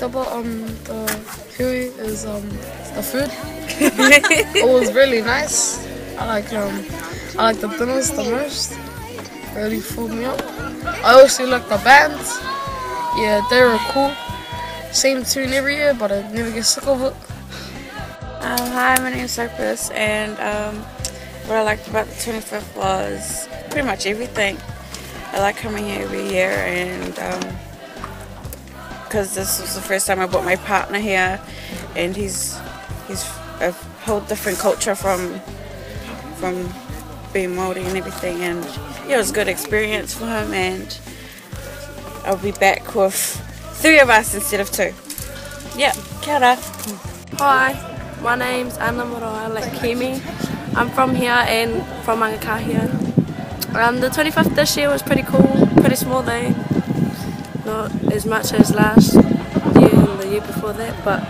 about um, the hui is um, the food. it was really nice. I like um, I like the dinners the most. Really filled me up. I also like the bands. Yeah, they were cool. Same tune every year, but I never get sick of it. Um, hi, my name is Cypress, and um, what I liked about the 25th was pretty much everything. I like coming here every year, and because um, this was the first time I brought my partner here, and he's he's a whole different culture from from being Māori and everything, and yeah, it was a good experience for him, and I'll be back with three of us instead of two. Yeah, kia ora. Hi, my name's Anna Moroa, like Kimi. I'm from here and from Mangakahia. Um, the 25th this year was pretty cool, pretty small though. Not as much as last year and the year before that, but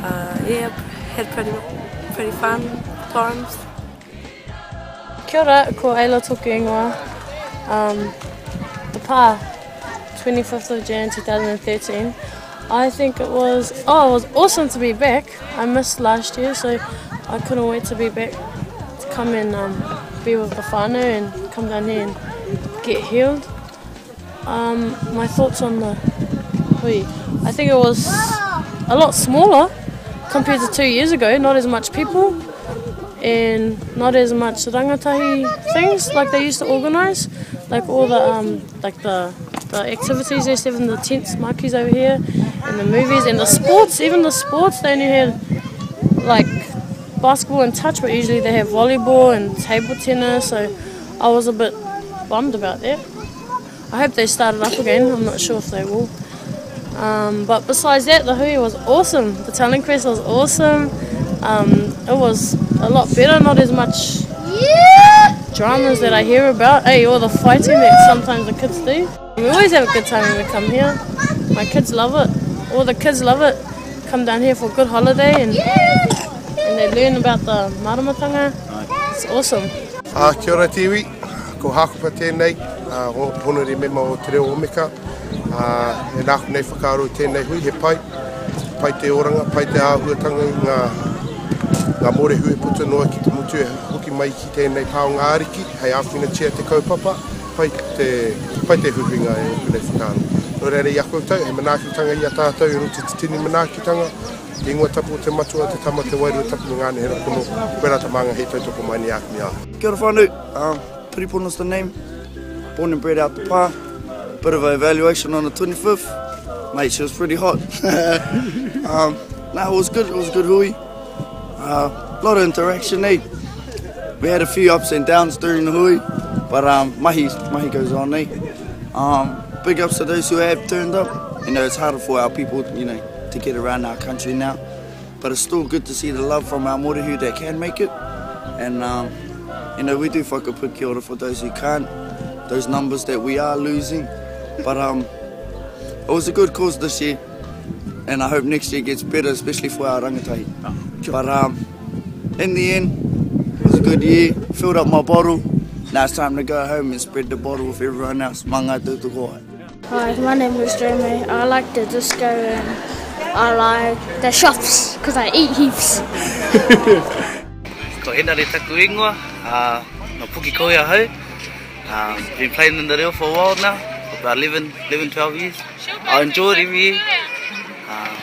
uh, yeah, had pretty, pretty fun times. Kia ora, ko Ayla tōku ingoa. Um, the pā, 25th of Jan 2013. I think it was, oh, it was awesome to be back. I missed last year, so I couldn't wait to be back to come and um, be with the whānau and come down here and get healed. Um, my thoughts on the hui. I think it was a lot smaller compared to two years ago, not as much people and not as much rangatahi things like they used to organise, like all the um, like the the activities they used to have in the tents, marquees over here, and the movies and the sports. Even the sports they only had like basketball and touch, but usually they have volleyball and table tennis. So I was a bit bummed about that. I hope they start it up again. I'm not sure if they will. Um, but besides that, the hui was awesome. The talent quest was awesome. Um, it was a lot better, not as much dramas that I hear about. Hey, all the fighting that sometimes the kids do. We always have a good time when we come here. My kids love it. All the kids love it. Come down here for a good holiday and, and they learn about the maramatanga. It's awesome. Ah, kia ora te iwi. Ko Hakupa tēnei, uh, honore mema o Te Reo Omeka. Uh, e nāku nei whakaaro i tēnei hui, he pai. Pai te oranga, pai te āhuatanga i ngā, ngā mōrehu e puta noa ki te motu e hoki mai ki tēnei taonga ariki, hei āwhinatia te kaupapa, pai te, pai te huihuinga e ōku nei whakaaro. Nō reira i a koutou, he manaakitanga i a tātou i roto i te tini manaakitanga, te ingoa tapu o te Matua, te Tama, te Wairua Tapu me ngā nehera pono, koe rā ta māngai hei tautoko mai nei āku me āku. Kia ora whānau, um, Piripono's the name, born and bred out the pā. Bit of an evaluation on the 25th. Mate, she was pretty hot. um, no, it was good, it was a good hui. A uh, lot of interaction, eh? We had a few ups and downs during the hui, but um, mahi, mahi goes on, eh? Um, big ups to those who have turned up. You know, it's harder for our people, you know, to get around our country now. But it's still good to see the love from our morehu that can make it. And, um, you know, we do whakapu kia ora for those who can't, those numbers that we are losing. But um, it was a good cause this year, and I hope next year gets better, especially for our rangatahi. But um, in the end, it was a good year. Filled up my bottle. Now it's time to go home and spread the bottle with everyone else. Manga tautokoa. Hi, my name is Jeremy. I like the disco and I like the shops because I eat heaps. Ko Henare taku ingoa, uh, no Pukekohe ahau. Um, been playing in the reo for a while now, about 11, 11 12 years. I enjoy it every year. Uh,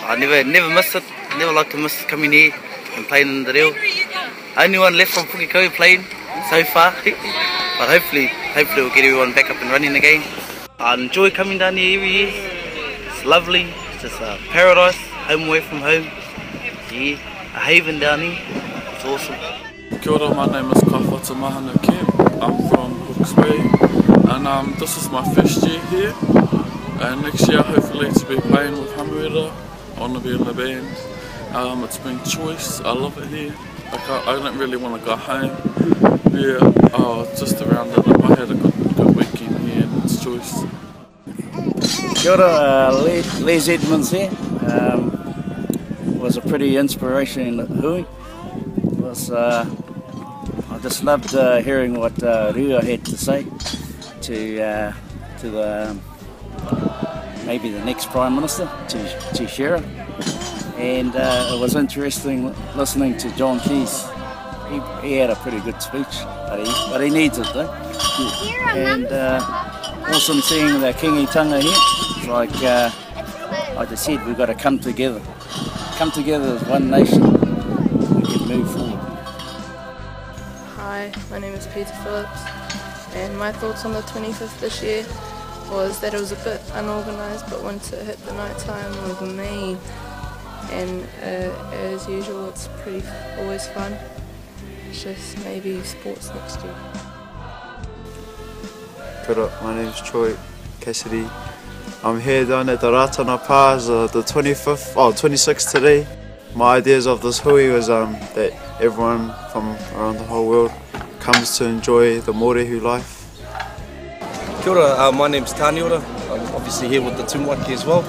I never, never miss it. Never like to miss coming here and playing in the reo. Only one left from Pukekohe playing so far, but hopefully, hopefully we'll get everyone back up and running again. I enjoy coming down here every year. It's lovely. It's just a paradise, home away from home. Yeah, a haven down here. It's awesome. Kia ora, my name is Kaiwhata Mahana Kemp. I'm from Hawke's Bay and um, this is my first year here and next year hopefully to be playing with Hamuera. I want to be in the band. Um, it's been choice. I love it here. Like I, I don't really want to go home. Yeah, oh, just around it up. I had a good, good weekend here and it's choice. Kia ora, uh, Les Edmonds here. Um, was a pretty inspirational hui. Was, uh, I just loved uh, hearing what uh, Rua had to say to, uh, to the, um, maybe the next Prime Minister, to, to Shearer. And uh, it was interesting listening to John Keys. He, he had a pretty good speech, but he, but he needs it though. And uh, awesome seeing the Kingitanga here. It's like, uh, like I said, we've got to come together. Come together as one nation. We can move forward. Hi, my name is Peter Phillips, and my thoughts on the 25th this year was that it was a bit unorganised, but once it hit the night time was me. And uh, as usual, it's pretty always fun. It's just maybe sports next year. Kia ora, my name's Troy Cassidy. I'm here down at the Ratana Pa, uh, the 25th, oh, 26th today. My ideas of this hui was um, that everyone from around the whole world comes to enjoy the Mōrehu life. Kia ora, uh, my name's Taniora. I'm obviously here with the Tumuaki as well.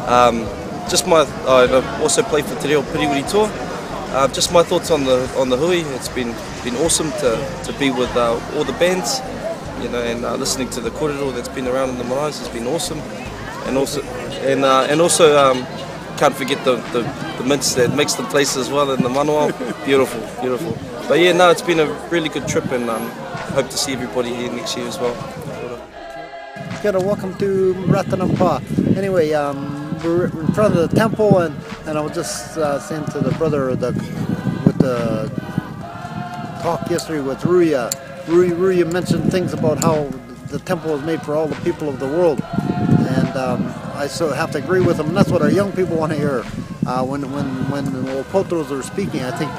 Um, just my, I also play for Te Reo Piriwiri Tour. Uh, just my thoughts on the on the hui. It's been been awesome to, to be with uh, all the bands, you know, and uh, listening to the korero that's been around in the maraes has been awesome. And also, and uh, and also um, can't forget the, the, the mints that makes the place as well in the manoa. Beautiful, beautiful. But yeah, no, it's been a really good trip and um, hope to see everybody here next year as well. Kia ora, welcome to Ratana Pa. Anyway, um, we're in front of the temple and, and I was just uh, saying to the brother the, with the talk yesterday with Ruya. Ruya, Ruya mentioned things about how the temple was made for all the people of the world. And um, I so have to agree with him. And that's what our young people want to hear. Uh, when, when, when the Opotros are speaking, I think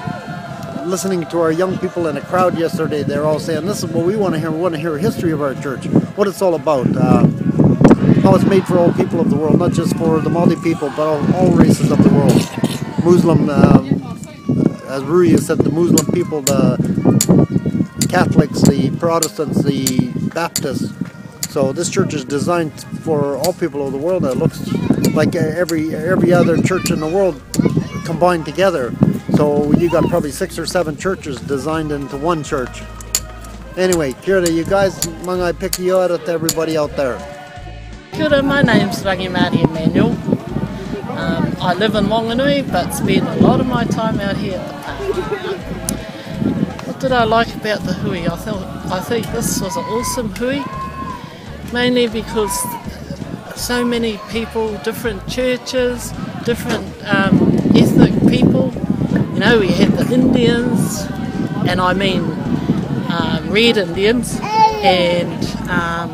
listening to our young people in a crowd yesterday, they're all saying, this is what we want to hear. We want to hear a history of our church, what it's all about, uh, how it's made for all people of the world, not just for the Māori people, but all, all races of the world. Muslim, um, as Rui said, the Muslim people, the Catholics, the Protestants, the Baptists. So this church is designed for all people of the world. It looks like every every other church in the world combined together. So you got probably six or seven churches designed into one church. Anyway, kia ora you guys, mangai piki ora to everybody out there. Kia ora, my name's Rangimari Emmanuel. Um, I live in Wanganui but spend a lot of my time out here at the park. What did I like about the hui? I thought I think this was an awesome hui, mainly because so many people, different churches, different um, ethnic people. You know, we had the Indians, and I mean um, red Indians, and um,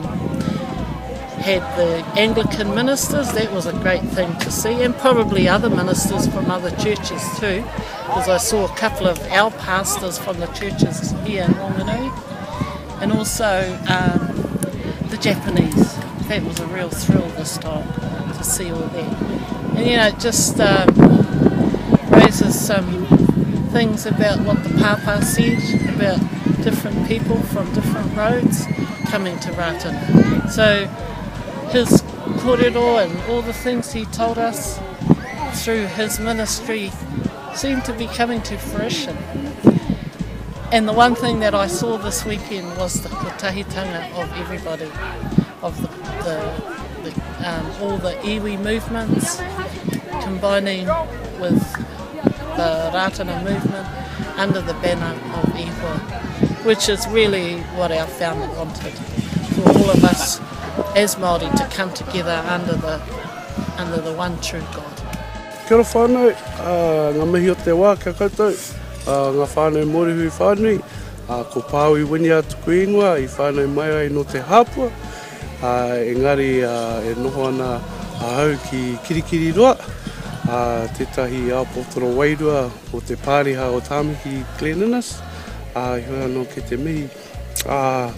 had the Anglican ministers. That was a great thing to see, and probably other ministers from other churches too, because I saw a couple of our pastors from the churches here in Wanganui, and also um, the Japanese. That was a real thrill this time to see all that. And you know, it just um, raises some things about what the Papa said about different people from different roads coming to Ratana. So his kōrero and all the things he told us through his ministry seem to be coming to fruition. And the one thing that I saw this weekend was the kotahitanga of everybody, of the, the, the um, all the iwi movements combining with the Ratana movement under the banner of Ihoa, which is really what our founder wanted for all of us as Māori to come together under the, under the one true God. Kia ora whānau, uh, ngā mihi o te wā kia koutou, uh, ngā whānau Mōrehu whānui, uh, ko Pāui Winia tuku ingoa i whānau mai ai no te Hāpua, uh, engari uh, e noho ana ahau ki Kirikiriroa, uh, tētahi āpotoro wairua o te pāriha o Tāmaki Glen Innes, uh, heoi anō ki te mihi. Uh,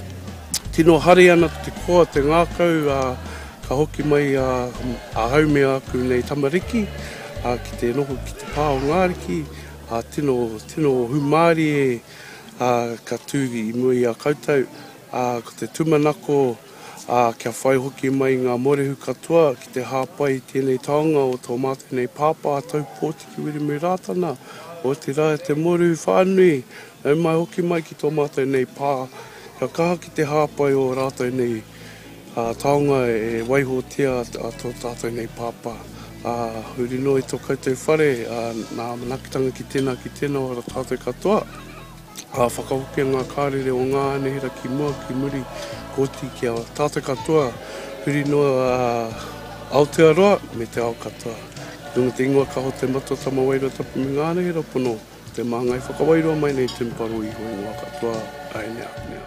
tino hari ana te koa, te ngākau, uh, Ka hoki mai a ahau me āku nei tamariki ki te noho ki te pā o Ngāriki, ā, tino, tino hūmārie, ā, ka tū i mua i a koutou, ā, ko te tūmanako, ā, kia whai hoki mai ngā mōrehu katoa ki te hāpai i tēnei taonga o tō mātou nei pāpā a Taupōtiki Wiremu Rātana, otirā e te mōrehu whānui, nau mai hoki mai ki tō mātou nei pā, kia kaha ki te hāpai o rātou nei. taonga e waihotia a tō tātou nei pāpā. Ā, huri noa i tō koutou whare, ā, nā manakitanga ki tēnā, ki tēnā o tātou katoa, ā, whakahokia ngā kārere o ngā anahera ki mua, ki muri, koti ki a tātou katoa, huri noa a Aotearoa me te ao katoa. Ki runga te ingoa kaha o te Matua Tama Wairua Tapu me ngā anahera pono, te māngai whakawairua mai nei te mparo iho ingoa katoa, āe nea, nea.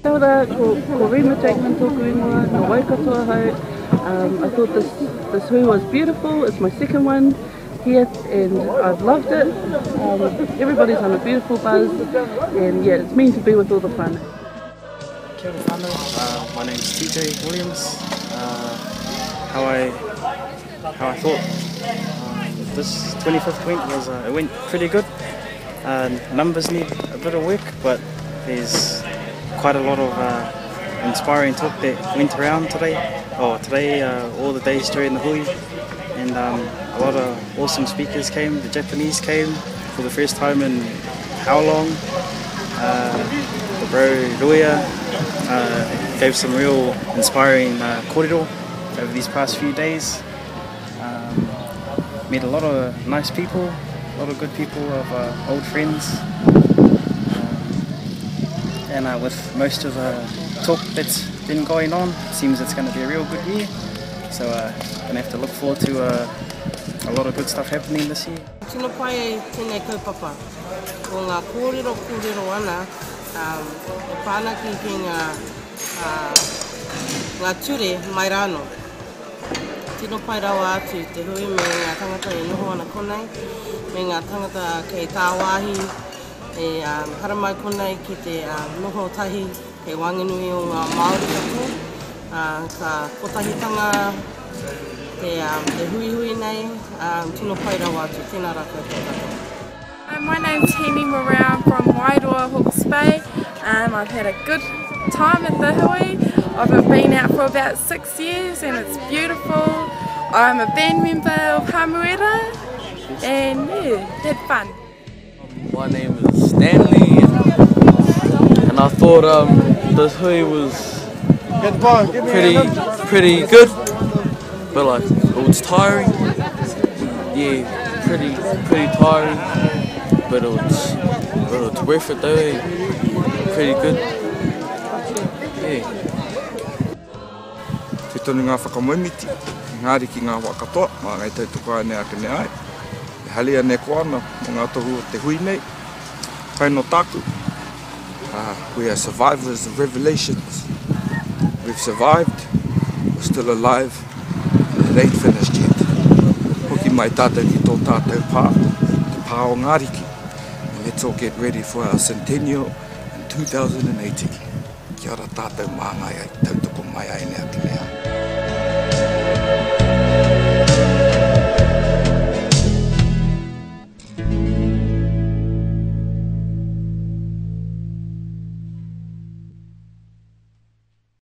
Kia ora, ko, ko Rima Jackman tōku ingoa, nō Waikato ahau. Um, I thought this, this hui was beautiful, it's my second one here and I've loved it. Um, everybody's on a beautiful buzz and yeah, it's meant to be with all the whānau. Kia ora whānau, uh, my name's TJ Williams. Uh, how I how I thought um, this 25th went was uh, it went pretty good. Uh, numbers need a bit of work, but there's quite a lot of uh, inspiring talk that went around today, or today, uh, all the days during the hui, and um, a lot of awesome speakers came. The Japanese came for the first time in how long? Uh, the bro Ruia uh, gave some real inspiring uh, kōrero over these past few days. Um, met a lot of nice people, a lot of good people of uh, old friends. Um, and uh, with most of the talk that's been going on, it seems it's going to be a real good year. So uh, gonna have to look forward to uh, a lot of good stuff happening this year. Tino pai tēnei kaupapa. Ko ngā kōrero kōrero ana um, e pā ana ki, ki ngā, uh, ngā ture mai rānō. Tino pai rawa atu te hui me ngā tangata e noho ana konei, me ngā tangata kei tāwāhi e um, haramai konei ki te um, noho tahi kei waenganui o ngā Māori katoa. Uh, ka kotahitanga te, um, te huihui nei, um, tino pai rawa atu. Tēnā rā koutou katoa. Hi, my name's Hemi Morau, I'm from Wairoa, Hawke's Bay. Um, I've had a good time at the Hui. I've been out for about 6 years and it's beautiful. I'm a band member of Hamuera and yeah, had fun. My name is Stanley and, and I thought um, this hui was pretty pretty good, but like it was tiring. Yeah, pretty pretty tiring, but it was but it was worth it though. Eh? Pretty good. Yeah. Te tonu ngā whakamoemiti, ngā ariki ngā wā katoa, mā ngai tautoko ai nei ake nei ai. E halia nei ko ana mō ngā tohu o te hui nei. Pai no tāku. Uh, we are survivors of revelations. We've survived, we're still alive, and it ain't finished yet. Hoki mai tātou ki tō tātou pā, te pā o Ngāriki. And let's all get ready for our centennial in 2018. Kia ora tātou māngai ai, tautoko mai ai nei ake nei ai.